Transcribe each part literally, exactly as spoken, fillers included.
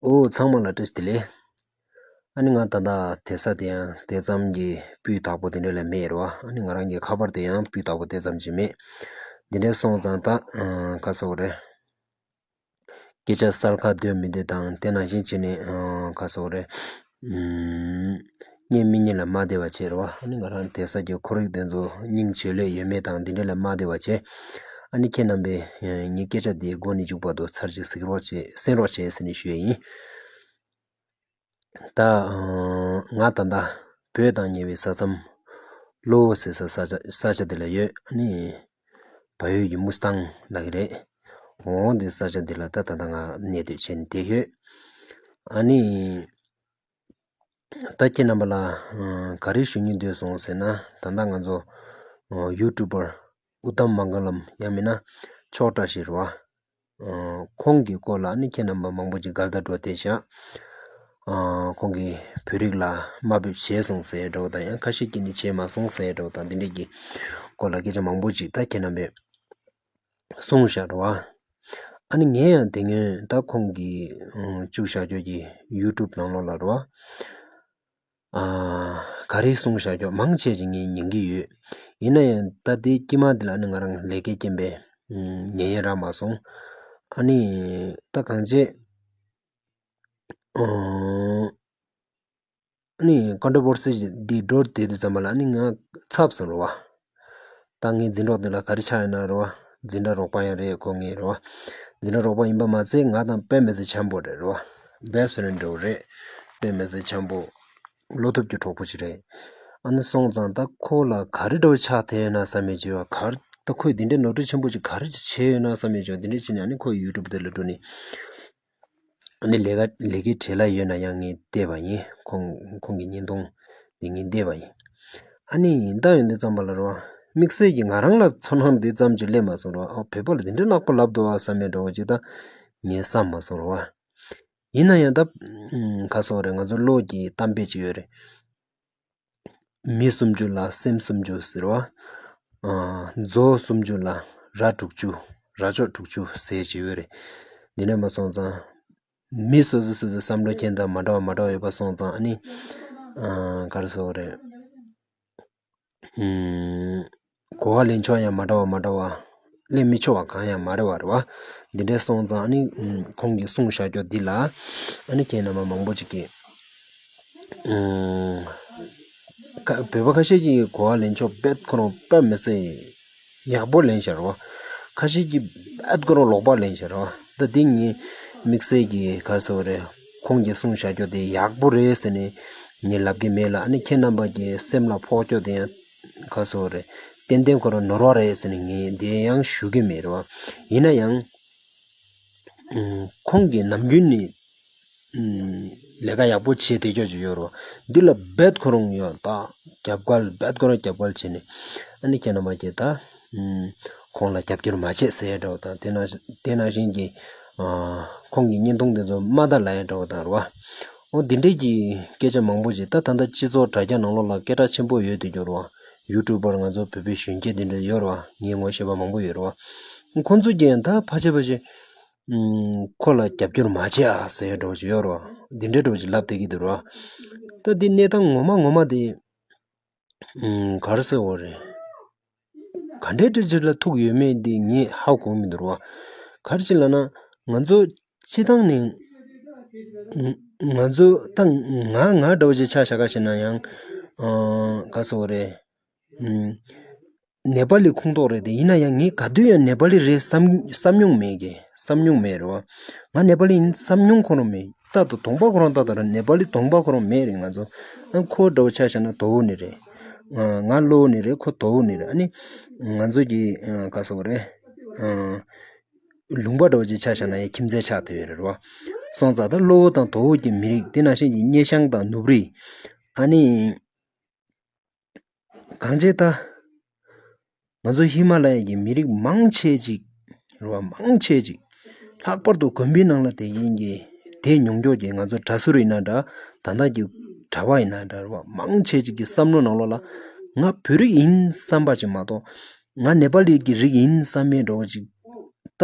ཨོ་ཚང་མ་ལ་བཀྲ་ཤིས་བདེ་ལེགས། ཨ་ནི་ང་ད་ལྟ་དེ་ས་དེ་ཡང་དེ་ཙམ་གྱི་སྤུས་དག་པོ་དེ་འདྲ་ལས་མེད་རེད་བ། ཨ་ནི་ང་རང་གི་ཁ་པར་དེ་ཡང་སྤུས་དག་པོ་དེ་ཙམ་ཅིག་མེད། དེ་འདྲ་སོང་ཙང་ད་ཨ་ག་ཟེར་དགོས་རེད། སྐད་ཆ་གསལ་ཁ་སྡོད་མི་སྡོད་དང་དེ་ནང་བཞིན་བྱས་ནས་ཨ་ག་ཟེར་དགོས་རེད། ཨུམ། རྙེད་མི་རྙེད་ལ་མ་བལྟས་པ་བྱས་རེད་བ། ཨ་ནི་ང་རང་དེ་ས་གི་ཁོར་ཡུག་དེ་ཚོ་སྙིང་རྗེ་ལོས་ཡོད་མེད་དང་དེ་འདྲ་ལ་མ་བལྟས་པ་བྱས། ཨ་ནི་ཁྱེད་རྣམ་པས་ངའི་སྐད་ཆ་འདི་མགོ་ནས་མཇུག་བར་དུ་ཚར་གཅིག་གཟིགས་རོགས་བྱེད། གསན་རོགས་བྱེད་ཟེར་ནས་ཞུ་ཡས་ཡིན། ད་ང་ད་ལྟ་བོད་དང་ཉེ་བའི་ས་མཚམས་གློ་བོ་ཟེར་ས་ས་ཆ་ས་ཆ་དེ་ལ་ཡོད། ཨ་ནི་བལ་ཡུལ་གྱི་མུ་སི་ཐང་ལབ་ཀྱི་རེད། འོ་འདི་ས་ཆ་འདི་ལ་ད་ད་ལྟ་ང་གནས་སྡོད་བྱས་ནས་བསྡད་ཡོད། ཨ་ནི། ད་ཁྱེད་རྣམ་པ་ལ་ཨ་ག་རེ་ཞུ་སྙིང་འདོད་སོང་ཟེར་ན། ད་ལྟ་ང་ཚོ་ཨ་ཡུ་ཊུབ་པར་ཨུ་ཏམ་མང་ག་ལམ་ཡང་མིན་ན་མཆོག་བཀྲ་ཤིས་རེད་བ། ཨ་ཁོང་གི་སྐོར་ལ་ཨ་ནི་ཁྱེད་རྣམ་པ་མང་པོ་ཅིག་དགའ་དད་སྤྲོ་བསྟན་ཤག་ཨ་ཁོང་གིས་བོད་རིགས་ལ་དམའ་འབེབས་བྱས་སོང་ཟེར་འདྲ་བོ་དང་། ཡང་ཁ་ཤས་ཀྱིས་ནི་བྱས་མ་སོང་ཟེར་འདྲ་བོ་དང་། འདི་འདྲས་ཀྱི་སྐོར་ལ་སྐད་ཆ་མང་པོ་ཅིག་ད་ཁྱེད་རྣམ་པས་གསུངས་བཞག་རེད་བ། ཨ་ནི་ངས་ཡང་དེ་སྔོན་ད་ཁོང་གིས་ཨ་བཅུག་བཞག་རྒྱུ་གི་ཡུ་ཊུབ་ནང་ལོགས་ལ་རེད་བ། ཨ་ག་རེ་གསུངས་བཞག་རྒྱུ་མང་ཆེ་ཅིག་ངས་ཉན་གྱི་ཡོད། ཡིན་ན་ཡང་ད་ལྟའི་དཀྱིལ་མ་འདི་ལ་ནི་ང་རང་ལས་ཀའི་རྐྱེན་པས་ཨ་ཉན་ཡས་རག་མ་སོང་། ཨ་ནི་ད་གང་བྱས་ཨ་ནི་ཀོན་ཊོ་བར་སི་འདི་འགྲོ་བསྡད་དུས་ཙམ་པ་ལ་ནི་ང་འཚབ་སོང་རེད་བ། ད་ངའི་འཛིན་གྲོགས་འདི་ལ་ག་རེ་ཆགས་ཡོད་ན་རེད་བ། འཛིན་གྲྭ་རོགས་པ་ཡང་རེད། ཁོ་ངའི་རེད་བ། འཛིན་གྲྭ་རོགས་པ་ཡིན་པ་མ་ཚད་ང་དང་དཔེ་མི་སྲིད་འཆམ་པོ་རེད་རེད་བ། བེ་སི་ཊི་ཕེ་རེན་ཌི་འདྲ་བོ་རེད། དཔེ་མི་སྲིད་འཆམ་པོ། བློ་ཐུབ་ཀྱི་གྲོགས་པོ་ཅིག་རེད། ཨ་ནི་སོང་ཙང་ད་ཁོ་ལ་ག་རེ་འདྲ་བོ་ཆགས་བསྡད་ཡོད་ན་བསམ་ཡས་ཅིག་ཡོད། ག་རེ་ད་ཁོས་འདི་འདྲའི་ནོར་འཁྲུལ་ཆེན་པོ་ཅིག་ག་རེ་ཅིག་བྱས་ཡོད་ན་བསམ་ཡས་ཅིག་ཡོད། འདི་འདྲ་བྱས་ནས་ཨ་ནི་ཁོའི་ཡུ་ཊུབ་དེ་ལ་འགྲོ་ནས། ཨ་ནི་ལས་ཀ་ལས་ཀའི་བྲེལ་བ་ཡོད་ན་ཡང་ངས་བལྟས་པ་ཡིན། ཁོང་ཁོང་གི་བརྙན་ཐུང་འདི་ངས་བལྟས་པ་ཡིན། ཨ་ནི་ཡིན་ད་ཡོང་དུས་ཙམ་པ་ལ་རེད་བ། དམིགས་བསལ་གྱིས་ང་རང་ལ་ཚོར་སྣང་འདི་ཙམ་ཅིག་སླེབས་མ་སོང་རེད་བ། ཨ་བོད་པ་ལ་འདི་འདྲའི་ནག་པོ་ལབ་འདུག་བ་བསམ་ཡས་འདྲ་བོ་ཅིག་ད་ངས་བསམ་མ་སོང་རེད་བ། ཡིན་ན་ཡང་ད་ཨ་ག་ཟེར་དགོས་རེད། ང་ཚོ་བློ་གི་གཏམ་དཔེ་ཅིག་ཡོད་རེད། མི་སུམ་ཅུ་ལ་སེམས་སུམ་ཅུ་ཟེར་བ། ཨ་མཛོ་སུམ་ཅུ་ལ་རྭ་དྲུག་ཅུ། རྭ་ཅོ་དྲུག་ཅུ་ཟེར་གྱི་ཡོད་རེད། འདི་ནས་མ་སོང་ཙང་མི་སོ་སོ་སོ་སོའི་བསམ་བློ་ཁྱེར་སྟངས་མ་འདྲ་བ་མ་འདྲ་བ་ཡོད་པ་སོང་ཙང་། ཨ་ནི་ཨ་ག་རེ་ཟེར་དགོས་རེད། ཨུམ། གོ་བ་ལེན་ཕྱོགས་ཡང་མ་འདྲ་བ་མ་འདྲ་བ། ལེན་མི་ཆོག་པ་གང་ཡང་མ་རེད་བ། རེད་བ། འདི་འདྲའི་སོང་ཙང་ཨ་ནི་ཨུམ་ཁོང་གིས་གསུངས་བཞག་རྒྱུ་འདི་ལ་ཨ་ནི་ཁྱེད་རྣམ་པ་མང་པོ་ཅིག་གིས་ཨུམ་ཁ་བོད་པ་ཁ་ཤས་ཀྱིས་གོ་བ་ལེན་ཕྱོགས་དཔེ་ཁོ་རང་དཔེ་མི་སྲིད་ཡག་པོ་ལེན་བཞག་རེད་བ། ཁ་ཤས་ཀྱིས་དཔེ་ཁོ་རང་ལོག་པ་ལེན་བཞག་རེད་བ། ད་འདི་ངས་དམིགས་བསལ་གྱིས་ག་རེ་ཟེར་དགོས་རེད། ཁོང་གིས་གསུངས་བཞག་རྒྱུ་དེ་ཡག་པོ་རེད་ཟེར་ནས་ངས་ལབ་ཀྱི་མེད་ལ། ཨ་ནི་ཁྱེད་རྣམ་པ་གི་སེམས་ལ་ཕོག་རྒྱུ་དེ་ཡང་ག་རེ་ཟེར་དགོས་རེད། ཏན་ཏན་ཁོ་རང་ནོར་བ་རེད་ཟེར་ནས་ངས་དེ་ཡང་ཞུ་གི་མེད་རེད་བ། ཡིན་ན་ཡང་ཁོང་གིས་ནམ་རྒྱུན་ནས་ལས་ཀ་ཡག་པོ་བྱས་བསྡད་རྒྱུ་ཅིག་ཡོད་རེད་བ། འདི་ལ་རྦད་ཁོ་རང་ཡང་ད་རྒྱབ་འགལ། རྦད་ཁོ་རང་རྒྱབ་འགལ་བྱས་ནས། ཨ་ནི་ཁྱེད་རྣམ་པ་གིས་ད་ཁོང་ལ་རྒྱབ་སྐྱོར་མ་བྱེད་ཟེར་འདྲ་བོ་དང་། དེ་ནང་དེ་ནང་བཞིན་གྱི་ཨ་ཁོང་གི་བརྙན་ཐུང་དེ་ཚོ་མ་ལྟ་ལབ་ཡ་འདྲ་བོ་དང་རེད་བ། འོ་འདི་འདྲས་ཀྱི་སྐད་ཆ་མང་པོ་ཅིག་ད་ད་ལྟ་སྤྱི་ཚོགས་དྲ་རྒྱ་ནང་ལོགས་ལ་སྐད་གྲགས་ཆེན་པོ་ཡོད་དེ་འགྱུར་བ། ཡུ་ཊུབ་པར་ང་ཚོ་བོད་པའི་གཞོན་སྐྱེས་དེ་འདྲ་ཡོད་རེད་བ། ངས་ངོ་ཤེས་པ་མང་པོ་ཡོད་རེད་བ། ཁོང་ཚོ་གིས་ཡང་ད་ཕལ་ཆེར་ཕལ་ཆེར་ཁོ་ལ་རྒྱབ་སྐྱོར་མ་བྱེད་ཨ་ཟེར་འདྲ་བོ་ཅིག་ཡོད་རེད་བ། འདི་འདྲས་འདྲ་བོ་ཅིག་ལབ་བསྡད་ཀྱི་འདུག་རེད་བ། ད་འདི་གནས་སྟངས་ངོ་མ་ངོ་མ་དེ། ཨུམ། ག་རེ་ཟེར་དགོས་རེད། ག་འདྲའི་འདྲ་ཅིག་ལ་ཐུག་ཡོད་མེད་འདི་ངས་ཧ་གོ་གི་མི་འདུག་རེད་བ། ག་རེ་ཅིག་ལབ་ན། ང་ཚོ་སྤྱི་བཏང་ནས་ང་ཚོ་ད་ང་ང་འདྲ་བོ་ཅིག་ཆ་བཞག་ག་བྱས་ན་ཡང་། ཨ་ག་རེ་ཟེར་དགོས་རེད། ཨུམ། ནེ་པ་ལི་ཁོངས་གཏོགས་རེད་དེ། ཡིན་ན་ཡང་ངས་ག་དུས་ཡང་ནེ་པ་ལི་རེད་བསམ་བསམ་མྱོང་མེད་གི། བསམ་མྱོང་མེད་རེད་བ། ང་ནེ་པ་ལི་ཡིན་བསམ་མྱོང་ཁོ་རང་མེད། ད་ལྟ་གདོང་པ་ཁོ་རང་ད་ལྟ་ར་ནེ་པ་ལི་གདོང་པ་ཁོ་རང་མེད་རེད། ང་ཚོ་ཨ་ཁོ་འདྲ་བོ་ཆ་བཞག་ན་དོ་བོ་ནས་རེད། ང་ང་གློ་བོ་ནས་རེད། ཁོ་དོ་བོ་ནས་རེད། ཨ་ནི་ང་ཚོ་གི་ཨ་ག་ཟེར་དགོས་རེད། ཨ་ལུང་པ་འདྲ་བོ་ཅིག་ཆ་བཞག་ན་ཡང་ཁྱིམ་མཚེས་ཆགས་བསྡད་ཡོད་རེད་བ། སོང་ཙང་ད་གློ་བོ་དང་དོ་བོ་གི་མི་རིགས་དེ་ནང་བཞིན་གྱི་སྙེ་ཤང་དང་ནུབ་རི། ཨ་ནི། གང་བྱས་ད། ང་ཚོ་ཧི་མ་ལ་ཡ་གི་མི་རིགས་མང་ཆེ་ཅིག་རེད་བ། མང་ཆེ་ཅིག་ལྷག་པར་དུ་དགོན་པའི་ནང་ལ་བསྡད་མཁན་གྱི་བསྡད་མྱོང་མཁན་གྱི་ང་ཚོ་གྲྭ་ཟུར་ཡིན་ན་འདྲ། ད་ལྟ་གི་གྲྭ་པ་ཡིན་ན་འདྲ་རེད་བ། མང་ཆེ་ཅིག་གི་བསམ་བློ་ནང་ལོགས་ལ་ང་བོད་རིགས་ཡིན་བསམ་པ་ཅིག་མ་གཏོགས། ང་ནེ་པ་ལི་གི་རིགས་ཡིན་བསམ་མཁན་འདྲ་བོ་ཅིག་ད་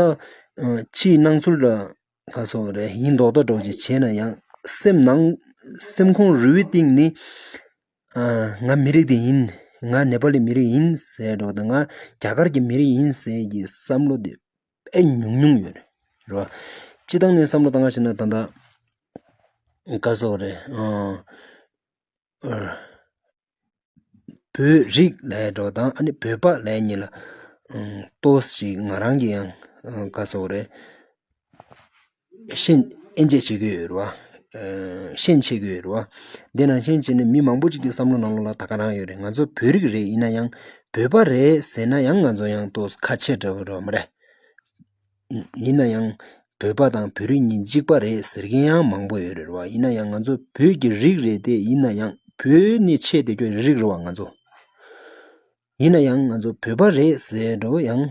ཕྱིའི་སྣང་ཚུལ་ལ། ག་སོགས་རེད། ཡིན་མདོག་མདོག་འདྲ་བོ་ཅིག་བྱས་ན་ཡང་སེམས་ནང་སེམས་ཁོང་རུས་པའི་གཏིང་ནས་ཨ། ང་མི་རིགས་འདི་ཡིན། ང་ནེ་པ་ལི་མི་རིགས་ཡིན་ཟེར་འགྲོ་དང་། ང་རྒྱ་གར་གྱི་མི་རིགས་ཡིན་ཟེར་གྱི་བསམ་བློ་དེ་དཔེ་ཉུང་ཉུང་ཡོད་རེད། རེད་བ། སྤྱི་བཏང་ནས་བསམ་བློ་བཏང་བ་བྱས་ན་ད་ལྟ་ག་སོགས་རེད། ཨ། ཨ། བོད་རིགས་ལབ་འགྲོ་དང་། ཨ་ནི་བོད་པ་ལབ་གཉིས་ལ་ཨང་ཏོག་ཙམ་ང་རང་གིས་ཡང་ཨང་ག་སོགས་རེད། ཤན་དབྱེ་འབྱེད་བྱེད་ཀྱི་ཡོད་རེད་བ། ཨ། ཤན་ཕྱེ་གི་ཡོད་རེད་བ། དེ་ནང་བཞིན་བྱས་ནས་མི་མང་པོ་ཅིག་གི་བསམ་བློ་ནང་ལོགས་ལ་ད་ག་རང་ཡོད་རེད། ང་ཚོ་བོད་རིགས་རེད། ཡིན་ན་ཡང་བོད་པ་རེད་ཟེར་ན་ཡང་ང་ཚོ་ཡང་ཏོག་ཙམ་ཁ་ཕྱེ་འདྲ་བོ་རེད་བ། མ་རེད། ཡིན་ན་ཡང་བོད་པ་དང་བོད་རིགས་གཉིས་གཅིག་པ་རེད་ཟེར་མཁན་ཡང་མང་པོ་ཡོད་རེད་བ། ཡིན་ན་ཡང་ང་ཚོ་བོད་ཀྱི་རིགས་རེད་དེ། ཡིན་ན་ཡང་བོད་ནས་ཆད་བསྡད་རྒྱུ་རིགས་རེད་བ་ང་ཚོ། ཡིན་ན་ཡང་ང་ཚོ་བོད་པ་རེད་ཟེར་འགྲོ་ཡང་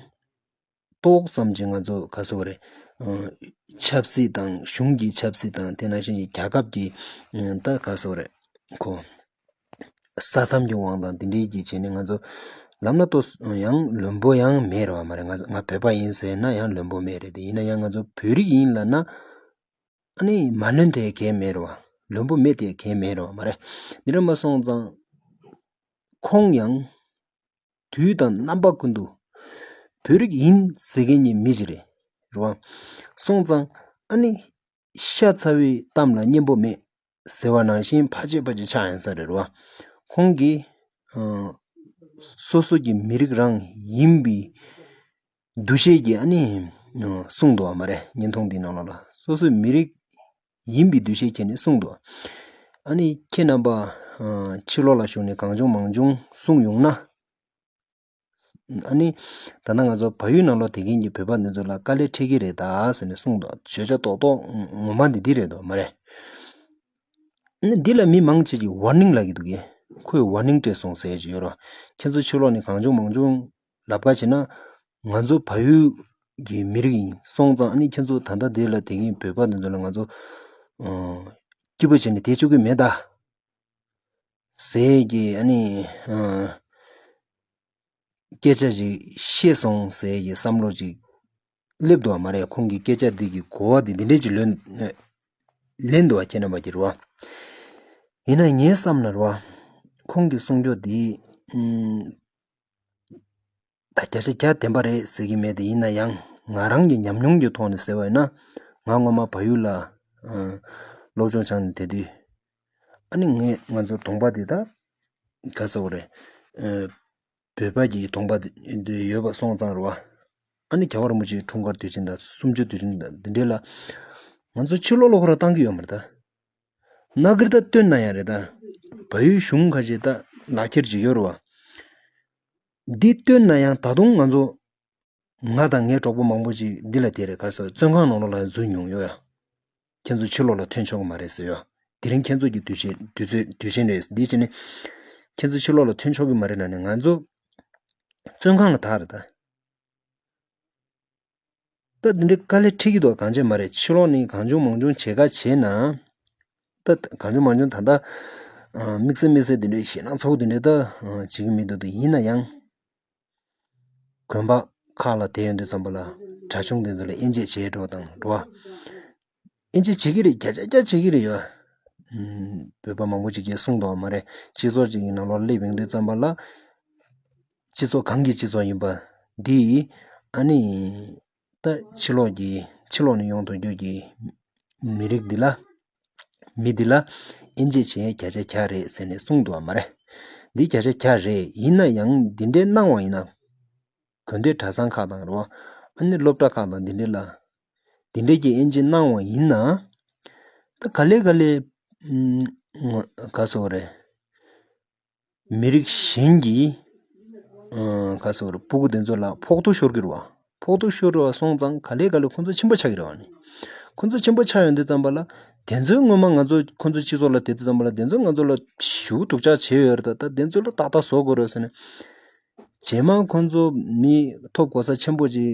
ཏོག་ཙམ་ཅིག་ང་ཚོ་ག་སོགས་རེད། ཨ། ཆབ་སྲིད་དང་། གཞུང་གི་ཆབ་སྲིད་དང་། དེ་ནང་བཞིན་གྱི་རྒྱལ་ཁབ་ཀྱི་ཨ། ད་ག་སོགས་རེད། ཁོ་ས་མཚམས་ཀྱི་དབང་དང་དེ་འདྲའི་གི་བྱས་ནས་ང་ཚོ་ལབ་ན་ཏོག་ཙམ་ཡང་ལོན་པོ་ཡང་མེད་རེད་བ། མ་རེད། ང་ང་བོད་པ་ཡིན་ཟེར་ན་ཡང་ལོན་པོ་མེད་རེད་དེ། ཡིན་ན་ཡང་ང་ཚོ་བོད་རིགས་ཡིན་ལབ་ན་ཨ་ནི་མ་ལོན་དེ་གས་མེད་རེད་བ། ལོན་པོ་མེད་དེ་གས་མེད་རེད་བ། མ་རེད། འདི་འདྲ་མ་སོང་ཙང་ཁོང་ཡང་དུས་དང་རྣམ་པ་ཀུན་ཏུ་བོད་རིགས་ཡིན་ཟེར་མཁན་གྱི་མི་ཅིག་རེད། རེད་བ། སོང་ཙང་ཨ་ནི་ཤ་ཚ་བའི་གཏམ་ལ་སྙན་པོ་མེད་ཟེར་བ་ནང་བཞིན་ཕལ་ཆེར་ཕལ་ཆེར་ཆགས་ཡོང་ས་རེད། རེད་བ། ཁོང་གིས་ཨ། སོ་སོ་གི་མི་རིགས་རང་ཡིན་པའི་འདུ་ཤེས་ཀྱིས་ཨ་ནི་ཨ། གསུངས་འདུག་བ། མ་རེད། བརྙན་ཐུང་འདི་ནང་ལོགས་ལ་སོ་སོའི་མི་རིགས་ཡིན་པའི་འདུ་ཤེས་བྱས་ནས་གསུངས་འདུག་ཨ་ནི་ཁྱེད་རྣམ་པ་ཨ། ཕྱི་ལོགས་ལ་བཞུགས་ནས་གང་བྱུང་མང་བྱུང་གསུངས་ཡོང་ན། ཨ་ནི་ད་ལྟ་ང་ཚོ་བལ་ཡུལ་ནང་ལོགས་བསྡད་མཁན་གྱི་བོད་པ་འདི་ཚོ་ལ་དཀའ་ལས་འཕྲད་ཀྱི་རེད་ད་ཟེར་ནས་གསུངས་འདུག་བརྗོད་བྱ་རྡོག་རྡོག་ངོ་མ་འདི་འདི་རེད་འདུག་མ་རེད། ཨ་ནི་འདི་ལ་མི་མང་ཆེ་གིས་ཝར་ནིང་ལབ་ཀྱི་འདུག་གས། ཁོས་ཝར་ནིང་སྤྲད་སོང་ཟེར་གྱི་ཡོད་རེད། ཁྱེད་ཚོ་ཕྱི་ལོགས་ནས་གང་བྱུང་མང་བྱུང་ལབ་ཁ་བྱེད་ན། ང་ཚོ་བལ་ཡུལ་གྱི་མི་རིགས་ཡིན་སོང་ཙང་། ཨ་ནི་ཁྱེད་ཚོ་ད་ལྟ་འདི་ལ་བསྡད་མཁན་བོད་པ་འདི་ཚོ་ལ་ང་ཚོ་ཨ། སྐྱིད་པོ་བྱས་ནས་བསྡད་ཆོག་གི་མེད་ད། ཟེར་གྱི་ཨ་ནི་ཨ། སྐད་ཆ་ཞིག་བཤད་སོང་ཟེར་གྱི་བསམ་བློ་ཅིག་སླེབས་འདུག་བ། མ་རེད། ཁོང་གི་སྐད་ཆ་འདི་གི་གོ་བ་འདི་འདི་འདྲས་ཅིག་ལོན་ལེན་འདུག་བ། ཁྱེད་རྣམ་པ་གི་རེད་བ། ཡིན་ན་ངའི་བསམ་ན་རེད་བ། ཁོང་གི་གསུང་རྒྱུ་འདི་ཨུམ། ད་བརྒྱ་ཆ་བརྒྱ་བདེན་པ་རེད་ཟེར་གྱི་མེད་དེ། ཡིན་ན་ཡང་ང་རང་གི་ཉམས་མྱོང་གི་ཐོག་ནས་ཟེར་བ་ཡིན་ན། ང་སྔོན་མ་བལ་ཡུལ་ལ་ཨ། སློབ་སྦྱོང་སྦྱངས་ནས་བསྡད་དུས། ཨ་ནི་ངས་ང་ཚོ་གདོང་པ་དེ་ད་ག་ཟེར་དགོས་རེད། ཨ། བོད་པ་གི་གདོང་པ་དེ་ཡོད་པ་སོང་ཙང་རེད་བ། ཨ་ནི་རྒྱལ་བ་རིན་པོ་ཆེའི་འཁྲུངས་སྐར་དུས་ཆེན་དང་གསུམ་བཅུ་དུས་ཆེན་དང་འདི་འདྲས་ལ། ང་ཚོ་ཕྱི་ལོགས་ལ་ཁོ་རང་བཏང་གི་ཡོད་མ་རེད་ད། ནཱ་གིར་ད་བཏོན་ན་ཡང་རེད་ད། བལ་ཡུལ་གཞུང་ཁ་ཤས་ད་ལག་ཁྱེར་ཅིག་ཡོད་རེད་བ། འདི་བཏོན་ན་ཡང་ད་དུང་ང་ཚོ། ང་དང་ངའི་གྲོགས་པོ་མང་པོ་ཅིག་འདི་ལ་བསྡད་རེད། ག་ཟེར། བཙོན་ཁང་ནང་ལོགས་ལ་འཛུལ་མྱོང་ཡོད་ཡ། ཁྱེད་ཚོ་ཕྱི་ལོགས་ལ་ཐོན་ཆོག་གི་མ་རེད་ཟེར་ཡ། དེ་རིང་ཁྱེད་ཚོ་གི་དུས་ཆེན་དུས་ཚོད་དུས་ཆེན་རེད། འདི་བྱས་ནས་ཁྱེད་ཚོ་ཕྱི་ལོགས་ལ་ཐོན་ཆོག་གི་མ་རེད་ལབ་ནས་ང་ཚོ་བཙོན་ཁང་ལ་བདའ་རེད་ད། ད་འདི་འདྲའི་དཀའ་ལས་འཕྲད་ཀྱི་འདུག་གང་བྱས་མ་རེད། ཕྱི་ལོགས་ནས་གང་བྱུང་མང་བྱུང་བྱེད་ཁ་བྱས་ན། ད་གང་བྱུང་མང་བྱུང་ད་ལྟ་ཨ། དམིགས་བསལ་དམིགས་བསལ་འདི་འདྲའི་ཞེད་སྣང་ཚ་བོ་འདི་འདྲའི་ད་ཨ། བྱེད་ཀྱི་མི་འདུག་ད་ཡིན་ན་ཡང་དགོན་པ་ཁག་ལ་བསྡད་ཡོང་དུས་ཙམ་པ་ལ་གྲྭ་ཆུང་འདི་ཚོ་ལ་དབྱེ་འབྱེད་བྱེད་འགྲོ་དང་འགྲོ་བ། དབྱེ་འབྱེད་བྱེད་ཀྱི་རེད། བརྒྱ་ཆ་བརྒྱ་བྱེད་ཀྱི་རེད་ཡ། ཨུམ། བོད་པ་མང་པོ་ཅིག་གིས་གསུངས་འདུག་བ། མ་རེད། སྤྱི་ཚོགས་ཅིག་གི་ནང་ལོགས་སླེབས་ཡོང་དུས་ཙམ་པ་ལ། སྤྱི་ཚོགས་གང་གི་སྤྱི་ཚོགས་ཡིན་པ་འདི། ཨ་ནི། ད་ཕྱི་ལོགས་ཀྱི་ཕྱི་ལོགས་ནས་ཡོང་ཐུབ་རྒྱུ་གི་མི་རིགས་འདི་ལ། མི་འདི་ལ་དབྱེ་འབྱེད་བྱེད་ཡས་བརྒྱ་ཆ་བརྒྱ་རེད་ཟེར་ནས་གསུངས་འདུག་བ། མ་རེད། འདི་བརྒྱ་ཆ་བརྒྱ་རེད། ཡིན་ན་ཡང་འདི་འདྲའི་གནང་བ་ཡིན་ན། དགོན་སྡེ་གྲྭ་ཚང་ཁག་དང་རེད་བ། ཨ་ནི་སློབ་གྲྭ་ཁག་དང་འདི་འདྲའི་ལ། འདི་འདྲའི་གི་དབྱེ་འབྱེད་གནང་བ་ཡིན་ན། ད་ག་ལེ་ག་ལེ། ཨུམ། ག་ཟེར་དགོས་རེད། མི་རིགས་གཞན་གྱི་ཨ། ག་ཟེར་དགོས་རེད། སྤུ་གུ་དེ་ཚོ་ལ་ཕོག་ཐུག་ཤོར་གྱི་རེད་བ། ཕོག་ཐུག་ཤོར་བ་སོང་ཙང་ག་ལེ་ག་ལེ་ཁོ་ཚོ་ཆེན་པོ་ཆགས་ཀྱི་རེད་བ། ནི་ཁོ་ཚོ་ཆེན་པོ་ཆགས་ཡོང་དུས་ཙམ་པ་ལ། དེ་ཚོའི་སྔོན་མ་ང་ཚོ་ཁོ་ཚོ་སྤྱི་ཚོགས་ལ་བསྡད་དུས་ཙམ་པ་ལ། དེ་ཚོ་ང་ཚོ་ལ་ཞེ་པོ་སྡུག་ཅག་བྱས་ཡོད་རེད། ད་ད་དེ་ཚོ་ལ་ཏག་ཏག་བཟོ་དགོས་རེད་ཟེར་ནས། རྗེས་མ་ཁོ་ཚོ་མི་ཐོབ་གོ་ས་ཆེན་པོ་ཅིག་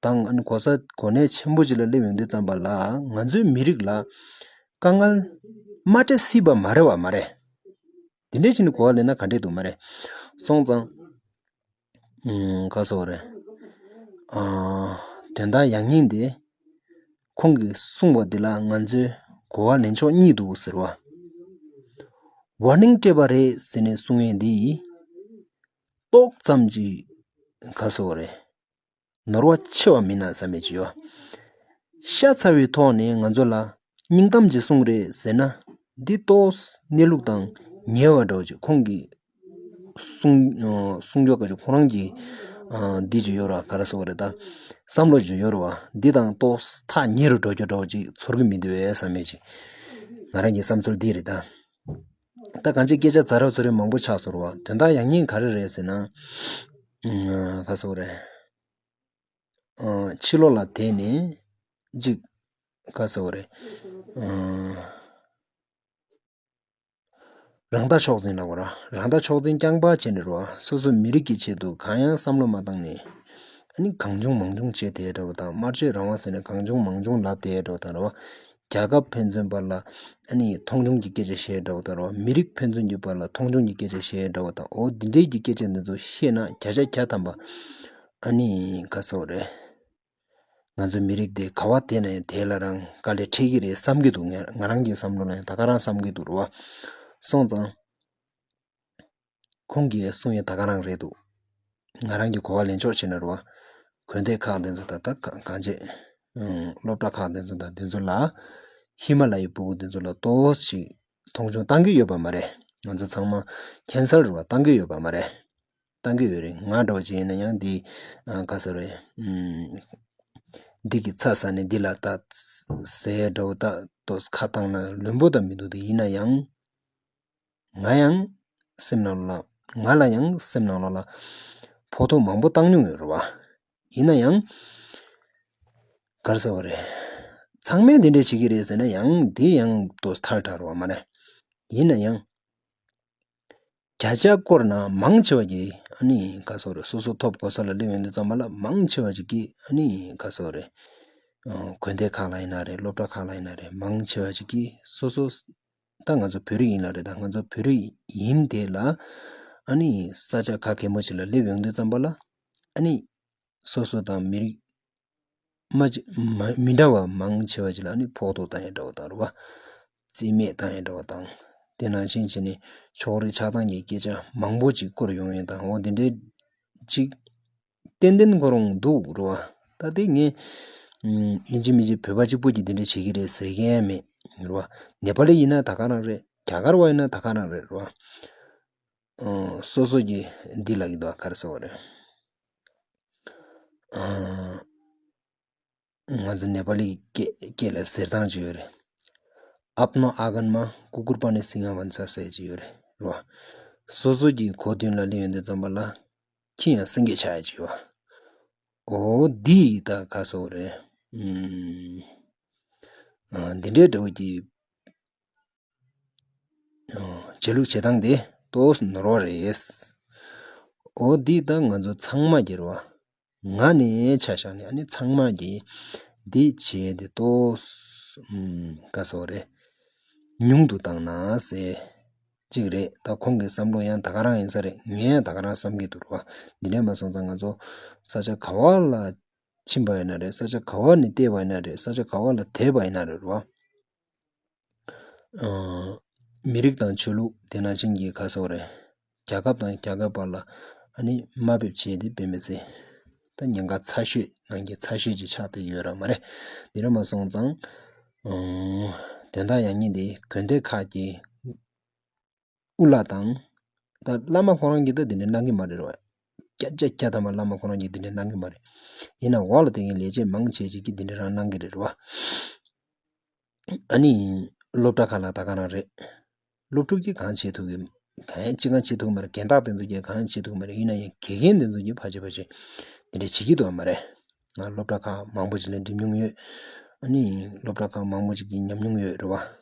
དང་། ཨ་ནི་གོ་ས་གོ་གནས་ཆེན་པོ་ཅིག་ལ་སླེབས་ཡོང་དུས་ཙམ་པ་ལ། ང་ཚོའི་མི་རིགས་ལ་དཀའ་ངལ་མ་འཕྲད་སྲིད་པ་མ་རེད་བ། མ་རེད། དེ་འདྲས་བྱས་ནས་གོ་བ་ལེན་ན་ག་འདྲས་འདུག་མ་རེད། སོང་ཙང་། ཨུམ། ག་ཟེར་དགོས་རེད། ཨ། དོན་དག་ཡག་ཉེས་དེ་ ཁོང་གིས་གསུངས་པ་འདི་ལ་ང་ཚོས་གོ་བ་ལེན་ཕྱོགས་གཉིས་འདུག་ཟེར་བ། ཝར་ནིང་སྤྲད་པ་རེད་ཟེར་ནས་གསུང་ཡས་འདི་ཏོག་ཙམ་ཅིག་ག་ཟེར་བ་རེད། ནོར་བ་ཆེ་བ་མིན་ན་བསམ་པའི་ཅིག་ཡོད། ཤ་ཚ་བའི་ཐོག་ནས་ང་ཚོ་ལ་སྙིང་གཏམ་ཅིག་གསུངས་རེད་ཟེར་ན། འདི་ཏོག་གནས་ལུགས་དང་ཉེ་བ་འདྲ་བོ་ཅིག་ཁོང་གིས་གསུང་གསུང་ཀྱོག་ག་ཅིག་ཁོ་རང་གི་འདི་ཅིག་ཡོད་ར། ག་རེ་ཟེར་བ་རེད་ད། བསམ་བློ་ཅིག་ཡོད་ར་བ། འདི་དང་ཏོག་ཐག་ཉེ་རུ་འགྲོ་རྒྱུ་འདྲ་བོ་ཅིག་ཚོར་གི་མི་འདུག་བས་བསམ་པའི་ཅིག་ང་རང་གི་བསམ་ཚུལ་འདི་རེད་ད། ད་གང་ཅི་སྐད་ཆ་ཛ་རབ་ཚོ་རེ་མང་པོ་ཆགས་སོང་ར་བ། དོན་དག་ཡང་སྙིང་ག་རེ་རེད་ཟེར་ན། ག་ཟེར་བ་རེད། ཕྱི་ལོགས་ལ་དེད་ནས་ཅིག་ག་ཟེར་བ་རེད། རང་ལྟ་མཆོག་འཛིན་ལབ་དགོས་ར། རང་ལྟ་མཆོག་འཛིན་རྐྱང་པ་བྱས་ནས་ར་སོ་སོ་མི་རིགས་ཀྱི་ཆེད་དུ་གང་ཡང་བསམ་བློ་མ་བཏང་ནས། ཨ་ནི་གང་བྱུང་མང་བྱུང་བྱས་དེ་འདྲ་བོ་དང་། སྨྲ་བརྗོད་རང་དབང་ཟེར་ནས་གང་བྱུང་མང་བྱུང་ལབ་དེ་འདྲ་བོ་དང་ར། རྒྱལ་ཁབ་ཕན་ཚུན་བར་ལ་ཨ་ནི་མཐོང་ཆུང་གི་སྐད་ཆ་བཤད་འདྲ་བོ་དང་ར། མི་རིགས་ཕན་ཚུན་གྱི་བར་ལ་མཐོང་ཆུང་གི་སྐད་ཆ་བཤད་འདྲ་བོ་དང་། འོ་འདི་འདྲའི་གི་སྐད་ཆ་འདི་ཚོ་བཤད་ན་བརྒྱ་ཆ་བརྒྱ་ཐམ་པ་ཨ་ནི་ག་ཟེར་བ་རེད། ང་ཚོ་མི་རིགས་འདི་ག་བ་དེ་ན་ཡང་དེ་ལ་རང་དཀའ་ལས་འཕྲད་ཀྱི་རེད་བསམ་གྱི་འདུག་ང་ང་རང་གི་བསམ་བློ་ལ་ཡང་ད་ག་རང་བསམ་གྱི་འདུག་ར་བ། སོང་ཙང་། ཁོང་གིས་གསུང་ཡས་ད་ག་རང་རེད་འདུག་ང་རང་གི་གོ་བ་ལེན་ཕྱོགས་བྱས་ན་ར་བ། དགོན་སྡེ་ཁག་དེ་ཚོ་ད་ལྟ་ག་གང་བྱེད། སློབ་གྲྭ་ཁག་དེ་ཚོ་དང་དེ་ཚོ་ལ། ཧི་མ་ལ་ཡའི་སྤུ་གུ་དེ་ཚོ་ལ་ཏོག་ཙམ་མཐོང་ཆུང་བཏང་གི་ཡོད་པ་མ་རེད། ང་ཚོ་ཚང་མ་ཁྱད་མཚར་རེད་བ། བཏང་གི་ཡོད་པ་མ་རེད། བཏང་གི་ཡོད་རེད། ང་འདྲ་བོ་ཅིག་ཡིན་ན་ཡང་འདི་ཨ་ག་ཟེར་རེད། ཨུམ། འདི་གི་ཚ་ཟ་ནས་འདི་ལ་ད་ཟས་འདྲ་བོ་ད་ཏོག་ཙམ་ཁ་བཏང་ན་ལོན་པོ་ད་མི་འདུག་དེ་ཡིན་ན་ཡང་། ང་ཡང་སེམས་ནང་ལ་ང་ལ་ཡང་སེམས་ནང་ལོགས་ལ་ཕོག་ཐུག་མང་པོ་བཏང་མྱོང་ཡོད་རེད་བ། ཡིན་ན་ཡང་། ག་རེ་ཟེར་བ་རེད། ཚང་མས་འདི་འདྲས་བྱེད་ཀྱི་རེད་ཟེར་ན་ཡང་འདི་ཡང་ཏོག་ཙམ་ཐལ་དྲགས་རེད་བ་མ་རེད། ཡིན་ན་ཡང་། བརྒྱ་ཆ་སྐོར་ན་མང་ཆེ་བ་གིས་ཨ་ནི་ག་ཟེར་རེད། སོ་སོ་ཐོབ་གོ་ས་ལ་སླེབས་ཡོང་དུས་ཙམ་པ་ལ་མང་ཆེ་བ་ཅིག་གིས་ཨ་ནི་ག་ཟེར་རེད། ཨ་དགོན་སྡེ་ཁག་ལ་ཡིན་ན་རེད། སློབ་གྲྭ་ཁག་ལ་ཡིན་ན་རེད། མང་ཆེ་བ་ཅིག་གིས་སོ་སོ། ད་ང་ཚོ་བོད་རིགས་ཡིན་ན་རེད། ད་ང་ཚོ་བོད་རིགས་ཡིན་དེ་ལ་ཨ་ནི་ས་ཆ་ག་གེ་མོ་ཞིག་ལ་སླེབས་ཡོང་དུས་ཙམ་པ་ལ་ཨ་ནི་སོ་སོ་དང་མི་རིགས་མ་གཅིག་མ་མི་འདྲ་བ་མང་ཆེ་བ་ཅིག་ལ་ཨ་ནི་ཕོག་ཐུག་བཏང་ཡས་འདྲ་བོ་དང་རེད་བ། རྩིས་མེད་བཏང་ཡས་འདྲ་བོ་དང་། དེ་ནང་བཞིན་བྱས་ནས་ཕྱོགས་རིས་ཆགས་སྡང་གི་སྐད་ཆ་མང་པོ་ཅིག་བསྐུར་ཡོང་ཡས་དང་། འོ་དེ་འདྲའི་ཅིག་ཏན་ཏན་ཁོ་རང་འདུག་རེད་བ། ད་དེ་ངས་ཨམ་ཡིན་གཅིག་མིན་གཅིག་བོད་པ་གཅིག་པུ་གྱིས་དེ་འདྲ་བྱེད་ཀྱི་རེད་ཟེར་མཁན་མེད་རེད་བ། ནེ་པ་ལི་ཡིན་ན་ད་ག་རང་རེད། རྒྱ་གར་བ་ཡིན་ན་ད་ག་རང་རེད་རེད་བ། ཨ་སོ་སོ་གྱིས་འདི་ལབ་ཀྱི་འདུག་ག་རེ་ཟེར་བ་རེད། ཨ་ང་ཚོ་ནེ་པ་ལིའི་སྐད་སྐད་ལ་ཟེར་སྟངས་ཅིག་ཡོད་རེད། अपनो आँगनमा कुकुर पनि सिंह भन्छ ཟེར་ཅིག་ཡོད་རེད་རེད་བ། སོ་སོ་གྱི་སྒོ་མདུན་ལ་སླེབས་ཡོང་དུས་ཙམ་པ་ལ་ཁྱི་ཡང་སེང་གེ་ཆགས་ཡས་ཅིག་ཡོད་བ། འོ་འདི་ད་ག་ཟེར་བ་རེད། ཨུམ། ཨ་འདི་འདྲའི་འདྲ་བོ་ཅིག་བྱེད་ལུགས་བྱེད་སྟངས་དེ་ཏོག་ཙམ་ནོར་བ་རེད། འོ་འདི་ད་ང་ཚོ་ཚང་མ་གིས་རེད་བ། ང་ནས་ཆ་བཞག་ནས་ཨ་ནི་ཚང་མ་གིས་འདི་བྱས་ཏེ་ཏོག་ཙམ་ག་ཟེར་བ་རེད། ཉུང་དུ་བཏང་ན་ཟེར། གཅིག་རེད། ད་ཁོང་གི་བསམ་བློ་ཡང་ད་ག་རང་ཡིན་ས་རེད། ངས་ཡང་ད་ག་རང་བསམ་གྱི་འདུག་རེད་བ། འདི་འདྲས་མ་སོང་ཙང་ང་ཚོ་ས་ཆ་ག་བ་ལ་ཕྱིན་པ་ཡིན་ན་རེད། ས་ཆ་ག་བ་ནས་བལྟས་པ་ཡིན་ན་རེད། ས་ཆ་ག་བ་ལ་བསྡད་པ་ཡིན་ན་རེད་རེད་བ། ཨ་མི་རིགས་དང་ཆོས་ལུགས་དེ་ནང་བཞིན་གྱི་ག་ཟེར་བ་རེད། རྒྱལ་ཁབ་དང་རྒྱལ་ཁབ་བར་ལ་ཨ་ནི་དམའ་འབེབས་བྱས་ཏེ་དཔེ་མི་སྲིད། ད་ཉེན་ཁ་ཚ་ཤོས་ནང་གི་ཚ་ཤོས་ཅིག་ཆགས་བསྡད་ཡོད་ར་མ་རེད། དེ་ར་མ་སོང་ཙང་། ཨང་། དོན་དག་ཡང་སྙིང་འདི་དགོན་སྡེ་ཁག་གི་དབུ་བླ་དང་། ད་བླ་མ་ཁོ་རང་གིས་ད་དེ་འདྲ་གནང་གི་མ་རེད་ར་བ། བརྒྱ་ཆ་བརྒྱ་ཐམ་པ་བླ་མ་ཁོ་རང་གིས་དེ་འདྲ་གནང་གི་མ་རེད། ཡིན་ནའང་འོག་ལ་དེ་གའི་ལས་བྱེད་མང་ཆེ་ཅིག་གིས་དེ་འདྲ་རང་གནང་གི་རེད་ར་བ། ཨ་ནི། སློབ་གྲྭ་ཁག་ལ་ད་ག་རང་རེད། སློབ་ཕྲུག་གིས་གང་བྱེད་ཐུབ་ཀྱི། གང་ཡང་ཅི་གང་བྱེད་ཐུབ་ཀྱི་མ་རེད། རྒན་བདག་དེ་ཚོ་གིས་གང་ཡང་བྱེད་ཐུབ་ཀྱི་མ་རེད། ཡིན་ན་ཡང་དགེ་རྒན་དེ་ཚོ་གིས་ཕལ་ཆེར་ཕལ་ཆེར་དེ་འདྲ་བྱེད་ཀྱི་འདུག་བ་མ་རེད། ང་སློབ་གྲྭ་ཁག་མང་པོ་ཅིག་ལ་འགྲིམ་མྱོང་ཡོད། ཨ་ནི། སློབ་གྲྭ་ཁག་མང་པོ་ཅིག་གི་ཉམས་མྱོང་ཡོད་རེད་བ།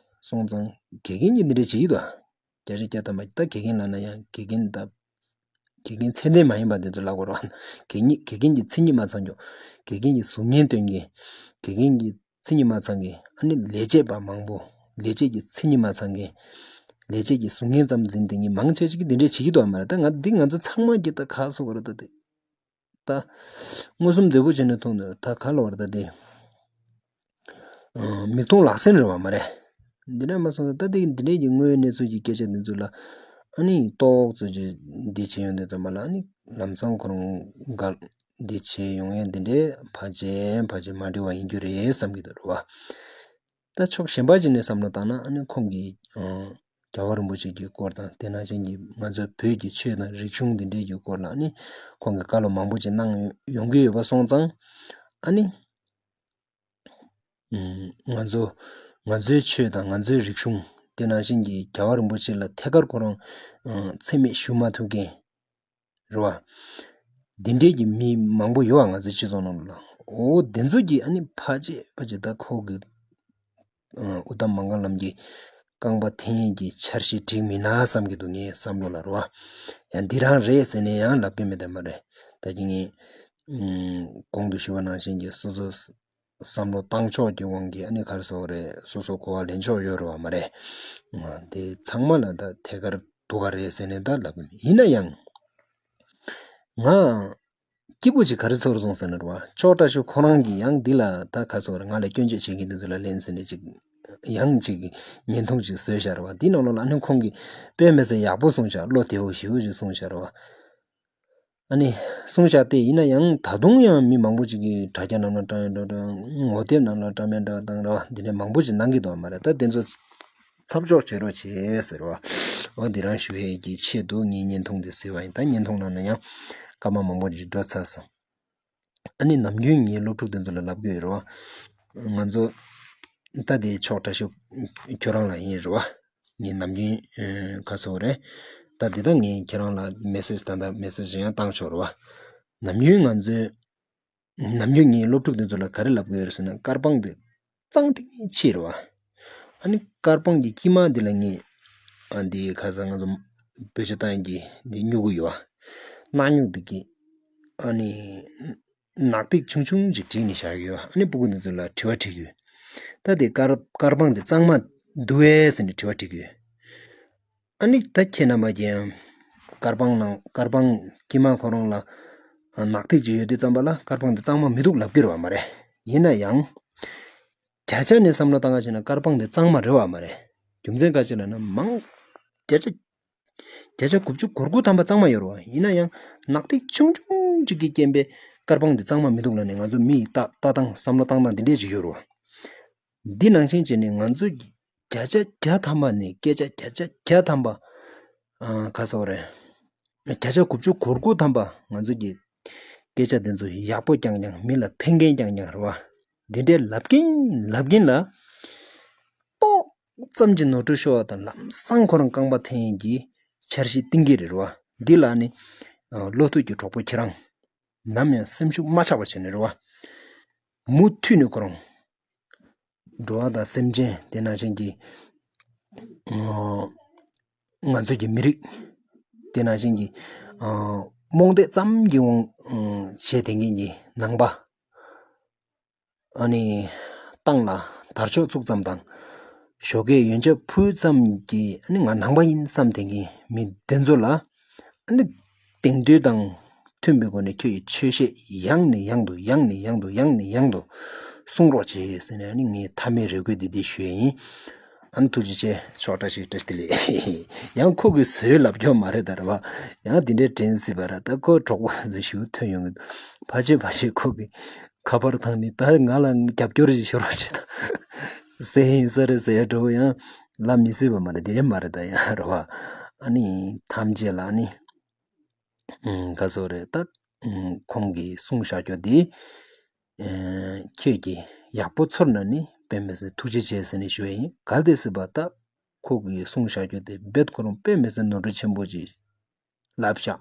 སོང་ཙང་དགེ་རྒན་གྱིས་འདི་འདྲ་བྱེད་ཀྱི་འདུག་བ། བརྒྱ་ཆ་བརྒྱ་ཐམ་པ་ད་དགེ་རྒན་ལབ་ན་ཡང་དགེ་རྒན་ད། དགེ་རྒན་ཚད་ལྡན་མ་ཡིན་པ་དེ་ཚོ་ལབ་དགོས་རེད་བ། དགེ་རྒན་དགེ་རྒན་གྱི་མཚན་ཉིད་མ་ཚང་རྒྱུ། དགེ་རྒན་གྱི་གཟུགས་བརྙན་སྟོན་མཁན། དགེ་རྒན་གྱི་མཚན་ཉིད་མ་ཚང་མཁན། ཨ་ནི་ལས་བྱེད་པ་མང་པོ། ལས་བྱེད་ཀྱི་མཚན་ཉིད་མ་ཚང་མཁན། ལས་བྱེད་ཀྱི་གཟུགས་བརྙན་ཙམ་འཛིན་བསྡད་མཁན་མང་ཆེ་ཞིག་གིས་འདི་འདྲས་བྱེད་ཀྱི་འདུག་བ་མ་རེད། ད་ང་འདི་ང་ཚོ་ཚང་མ་གིས་ད་ག་ཟེར་དགོས་རེད་ད་དེ། ད། མངོན་སུམ་དོད་པོ་བྱས་ནས་མཐོང་དུས་ད་ག་ལབ་དགོས་རེད་ད་དེ། མིག་མཐོང་ལག་ཟིན་རེད་བ་མ་རེད། འདི་འདྲ་མ་སོང་ཙང་ད་ལྟ་འདི་འདྲའི་གི་དངོས་ཡོད་གནས་ཚུལ་གྱི་སྐད་ཆ་འདི་ཚོ་ལ་ཨ་ནི་ཏོག་ཙམ་ཅིག་འདི་བྱེད་ཡོང་དུས་ཙམ་པ་ལ་ཨ་ནི་ལམ་སང་ཁོ་རང་འགལ་འདི་བྱེད་ཡོང་ཡས་འདི་འདྲའི་ཕལ་ཆེར་ཕལ་ཆེར་མ་འགྲིག་པ་ཡིན་རྒྱུ་རེད་བསམ་གྱི་འདུག་རེད་བ། ད་ཕྱོགས་གཞན་པ་ཅིག་ནས་བསམ་བློ་བཏང་ན་ཨ་ནི་ཁོང་གིས་ཨ་རྒྱལ་བ་རིན་པོ་ཆེ་གི་སྐོར་དང་དེ་ནང་བཞིན་གྱི་ང་ཚོའི་བོད་ཀྱི་ཆོས་དང་རིག་གཞུང་འདི་འདྲའི་གི་སྐོར་ལ་ཨ་ནི་ཁོང་གིས་བཀའ་སློབ་མང་པོ་ཅིག་གནང་ཡོང་གི་ཡོད་པ་སོང་ཙང་ཨ་ནི། ང་ཚོ་ང་ཚོའི་ཆོས་དང་ང་ཚོའི་རིག་གཞུང་དེ་ནང་བཞིན་གྱི་རྒྱལ་བ་རིན་པོ་ཆེ་ལ་ཐད་ཀར་ཁོ་རང་འཚེ་མེད་ཞུ་མ་ཐུབ་མཁན་རེད་བ། འདི་འདྲའི་གི་མི་མང་པོ་ཡོད་བ་ང་ཚོའི་སྤྱི་ཚོགས་ནང་ལ། འོ་དེ་ཚོ་གི་ཨ་ནི་ཕལ་ཆེར་ཕལ་ཆེར་ད་ཁོ་གི་ཨུ་དམ་མང་ག་ལམ་གྱི་རྐང་པ་འཐེན་ཡས་ཀྱི་འཆར་གཞི་འགྲིག་མིན་ན་བསམ་གྱི་འདུག་ངའི་བསམ་བློ་ལ་རེད་བ། ཡང་འདི་རང་རེད་ཟེར་ནས་ཡང་ལབ་ཀྱི་མེད་དེ་མ་རེད། ད་གིན་ངས་གོང་དུ་ཞུས་པ་ནང་བཞིན་གྱི་སོ་སོ་བསམ་བློ་བཏང་ཕྱོགས་ཀྱི་དབང་གིས་ཨ་ནི་ག་རེ་ཟེར་དགོས་རེད། སོ་སོ་གོ་བ་ལེན་ཕྱོགས་ཡོད་རེད་བ་མ་རེད། དེ་ཚང་མ་ལ་ད་ཐད་ཀར་སྡུག་ག་རེད་ཟེར་ནས་ད་ལབ་གི་མེད། ཡིན་ན་ཡང་ང་སྐྱིད་པོ་ཅིག་ག་རེ་ཚོར་སོང་ཟེར་ན་རེད་བ། ཕྱོགས་བཀྲ་ཤིས་ཁོ་རང་གིས་ཡང་འདི་ལ་ད་ག་རེ་ཟེར་དགོས་རེད། ང་ལ་སྐྱོན་བརྗོད་བྱེད་མཁན་འདི་ཚོ་ལ་ལན་ཟེར་ནས་ཅིག་ཡང་ཅིག་བརྙན་ཐུང་ཅིག་བཟོས་བཞག་རེད་བ། འདི་ནང་ལོགས་ལ་ཨ་ནི་ཁོང་གིས་དཔེ་མི་སྲིད་ཡག་པོ་གསུངས་བཞག་བློ་བདེ་བོ་ཞེ་པོ་ཅིག་གསུངས་བཞག་རེད་བ། ཨ་ནི་གསུངས་བཞག་སྟེ་ཡིན་ན་ཡང་ད་དུང་ཡང་མི་མང་པོ་ཅིག་གིས་དྲ་རྒྱ་ནང་ལ་བཀྲམ་ཡས་འདྲ་འདྲ། ངོ་དེབ་ནང་ལ་བཀྲམ་ཡས་འདྲ་དང་འདྲ་འདི་འདྲ་མང་པོ་ཅིག་གནང་གི་འདུག་བ་མ་རེད། ད་དེ་ཚོ་ཚབ་འཇོག་བྱེད་རོགས་བྱེད་ཟེར་བ། འོ་འདི་རང་ཞུ་ཡས་ཀྱི་ཆེད་དུ་ངས་བརྙན་ཐུང་འདི་བཟོས་པ་ཡིན། ད་བརྙན་ཐུང་ནང་ན་ཡང་སྐར་མ་མང་པོ་ཅིག་འགྲོ་ཚར་སོང་། ཨ་ནི་ནམ་རྒྱུན་ངའི་སློབ་ཕྲུག་དེ་ཚོ་ལ་ལབ་གི་ཡོད་རེད་བ། ང་ཚོ་ད་དེ་ཕྱོགས་བཀྲ་ཤིས་ཁྱོད་རང་ལ་ཡིན་རེད་བ། ངས་ནམ་རྒྱུན་ཨ་ག་རེ་ཟེར་དགོས་རེད། ད་འདི་ད་ངས་ཁྱེད་རང་ལ་མེ་སེ་ཇི་ད་ལྟ་མེ་སེ་ཇི་ཡང་བཏང་ཆོག་རེད་བ། ནམ་རྒྱུན་ང་ཚོའི་ནམ་རྒྱུན་ངའི་སློབ་ཕྲུག་དེ་ཚོ་ལ་ག་རེ་ལབ་གི་ཡོད་རེད་ཟེར་ན། དཀར་པང་དེ་གཙང་ཏིང་ངེ་ཆེ་རེད་བ། ཨ་ནི་དཀར་པང་གི་དཀྱིལ་མ་འདི་ལ་ངས་ཨ་འདི་ག་རེ་ཟེར་ང་ཚོ་བེད་སྤྱོད་བཏང་ཡས་ཀྱི་འདི་སྨྱུ་གུ་ཡོད་བ། སྣག་སྨྱུག་འདི་གི་ཨ་ནི་ནག་ཐིག་ཆུང་ཆུང་ཅིག་བྲིས་ནས་བཞག་གི་ཡོད། ཨ་ནི་སྤུ་གུ་འདི་ཚོ་ལ་དྲི་བ་དྲིས་ཀྱི་ཡོད། ད་དེ་དཀར་དཀར་པང་དེ་གཙང་མ་འདུག་གས་ཟེར་ནས་དྲི་བ་དྲིས་ཀྱི་ཡོད། ཨ་ནི་ད་ཁྱེད་རྣམ་པ་ཀྱིས་ཡང་དཀར་པང་ནང་དཀར་པང་དཀྱིལ་མ་ཁོ་རང་ལ་ནག་ཐིག་ཅིག་ཡོད་དུས་ཙམ་པ་ལ་དཀར་པང་དེ་གཙང་མ་མི་འདུག་ལབ་ཀྱི་རེད་བ་མ་རེད། ཡིན་ན་ཡང་བརྒྱ་ཆ་ནས་བསམ་བློ་བཏང་ག་བྱས་ན་དཀར་པང་དེ་གཙང་མ་རེད་བ་མ་རེད། རྒྱུ་མཚན་ག་ཅི་ལབ་ན་མང་བརྒྱ་ཆ་བརྒྱ་ཆ་དགུ་བཅུ་གོ་དགུ་ཐམ་པ་གཙང་མ་ཡོད་རེད་བ། ཡིན་ན་ཡང་ནག་ཐིག་ཆུང་ཆུང་ཅིག་གི་རྐྱེན་པས་དཀར་པང་འདི་གཙང་མ་མི་འདུག་ལབ་ནས་ང་ཚོ་མི་ཡི་ལྟ་ལྟ་སྟངས་བསམ་བློ་བཏང་སྟངས་འདི་འདྲས་ཅིག་ཡོད་རེད་བ། འདི་ནང་བཞིན་བྱས་ནས་ང་ཚོ་གི་བརྒྱ་ཆ་བརྒྱ་ཐམ་པ་ནས་སྐད་ཆ་བརྒྱ་ཆ་བརྒྱ་ཐམ་པ་ཨ་ག་རེ་ཟེར་དགོས་རེད། བརྒྱ་ཆ་དགུ་བཅུ་གོ་དགུ་ཐམ་པ་ང་ཚོ་གི་སྐད་ཆ་འདི་ཚོ་ཡག་པོ་རྐྱང་རྐྱང་མི་ལ་ཕན་མཁན་རྐྱང་རྐྱང་རེད་བ། འདི་འདྲས་ལབ་ཀྱིན་ལབ་ཀྱིན་ལ། ཏོག་ཙམ་གྱི་ནོར་འཁྲུལ་ཤོར་བ་དང་ལམ་སང་ཁོ་རང་རྐང་པ་འཐེན་ཡས་ཀྱི་འཆར་གཞི་བཏིང་གི་རེད་བ། འདི་ལ་ནི་ཨ་བློ་མཐུན་གྱི་གྲོགས་པོ་ཁྱེད་རང་ནམ་ཡང་སེམས་ཤུགས་མ་ཆག་པ་བྱས་ནས་རེད་བ། མུ་མཐུད་ནས་ཁོ་རང་འགྲོ་བ་དང་སེམས་ཅན་དེ་ནང་བཞིན་གྱི་ཨ་ང་ཚོ་གི་མི་རིགས་དེ་ནང་བཞིན་གྱི་ཨ་རྨོངས་དད་ཙམ་གྱི་དབང་ཨ་བྱས་དེ་ངེད་ཀྱི་ནང་པ། ཨ་ནི་ཏང་ལ་དར་ལྕོག་བཙུགས་ཙམ་དང་། ཞོགས་ཀས་ཡོན་ཆབ་ཕུལ་ཙམ་གྱིས་ཨ་ནི་ང་ནང་པ་ཡིན་བསམ་དེ་གི་མི་དེ་ཚོ་ལ་ཨ་ནི་དེང་དུས་དང་མཐུན་པའི་སྒོ་ནས་ཁྱོད་ཀྱི་ཆོས་བཤད་ཡང་ནས་ཡང་དུ་ཡང་ནས་ཡང་དུ་ཡང་ནས་ཡང་དུ་གསུང་རོགས་བྱེད་ཟེར་ནས་ཨ་ནི་ངས་མཐའ་མའི་རེ་སྐུལ་འདི་འདི་ཞུ་ཡས་ཡིན། ཨ་ནི་ཐུགས་རྗེ་ཆེ། ཕྱོགས་བཀྲ་ཤིས་བཀྲ་ཤིས་བདེ་ལེགས། ཡང་ཁོ་གི་བཟོས་ལབ་སྐྱོ་མ་རེད་ད་རེད་བ། ཡང་དེ་འདྲའི་དྲན་སྲིད་པ་ར། ད་ཁོ་གྲོགས་པོ་ཞིག་ཐོན་ཡོང་གི་འདུག་ཕལ་ཆེར་ཕལ་ཆེར་ཁོ་གི་ཁ་པར་བཏང་ནས་ད་ང་ལ་རྒྱབ་སྐྱོར་ཞིག་ཤོར་བ་ཞིག་ད་ཟེར་ཡིན་ས་རེད་ཟེར་ཡ་འགྲོ་ཡང་ལབ་མི་སྲིད་པ་མ་རེད། དེ་རེད་མ་རེད་ད་ཡང་རེད་བ། ཨ་ནི་ཐམས་ཅད་ལ་ཨ་ནི་ཨུམ་ག་ཟེར་རེད་ད། ཨུམ་ཁོང་གིས་གསུངས་བཞག་རྒྱུ་དེ་ཨེ་ཁྱེད་ཀྱིས་ཡག་པོ་ཚོར་ན་ནི་དཔེ་མི་སྲིད་ཐུགས་རྗེ་ཆེ་ཟེར་ནས་ཞུ་ཡ་ཡིན། གལ་ཏེ་སྲིད་པ་ད་ཁོ་གིས་གསུངས་བཞག་རྒྱུ་དེ་རྦད་ཁོ་རང་དཔེ་མི་སྲིད་ནོར་འཁྲུལ་ཆེན་པོ་ཅིག་ལབ་ཤག་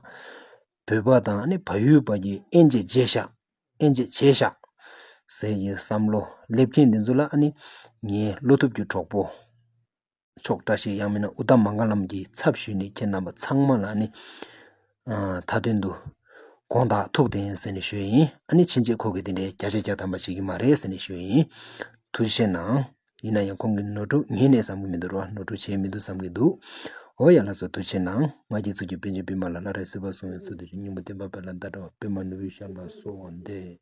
བོད་པ་དང་ཨ་ནི་བལ་ཡུལ་པ་གི་དབྱེ་འབྱེད་བྱས་ཤག་དབྱེ་འབྱེད་བྱས་ཤག་ཟེར་གྱི་བསམ་བློ་སླེབས་མཁན་འདི་ཚོ་ལ་ཨ་ནི་ངའི་བློ་ཐུབ་ཀྱི་གྲོགས་པོ་ཕྱོགས་བཀྲ་ཤིས་ཡང་མིན་ན་ཨུ་དམ་མང་ག་ལམ་གྱི་ཚབ་ཞུས་ནས་ཁྱེད་རྣམ་པ་ཚང་མ་ལ་ཨ་ནི་ཨ་མཐའ་དོན་དུ་དགོངས་དག་ཐུགས་བདེན་ཟེར་ནས་ཞུ་ཡིན། ཨ་ནི་ཕྱིན་ཆད་ཁོ་གིས་དེ་འདྲའི་བརྒྱ་ཆ་བརྒྱ་ཐམ་པ་བྱེད་ཀྱི་མ་རེད་ཟེར་ནས་ཞུ་ཡིན། ཐུགས་རྗེ་གནང་། ཡིན་ན་ཡང་ཁོང་གིས་ནོར་འཁྲུལ་ངས་ནས་བསམ་གྱི་མི་འདུག་རོ། ནོར་འཁྲུལ་བྱས་མི་འདུག་བསམ་གྱི་འདུག་འོ་ཡ་ལགས་སོ། ཐུགས་རྗེ་གནང་། ང་རྒྱལ་ཚུལ་གྱི་པཎ་ཆེན་པད་མ་ལ། བླ་རེ་སྲིད་པ་གསུང་བའི་ཚུལ་དུ་ཞུགས། སྙིང་པོ་བསྟན་པ་དཔལ་ལ་བརྡ་སྤྲོད་པ། པདྨ་ནོར་བུའི་ཞབས་ལ་གསོལ་བ་འདེབས།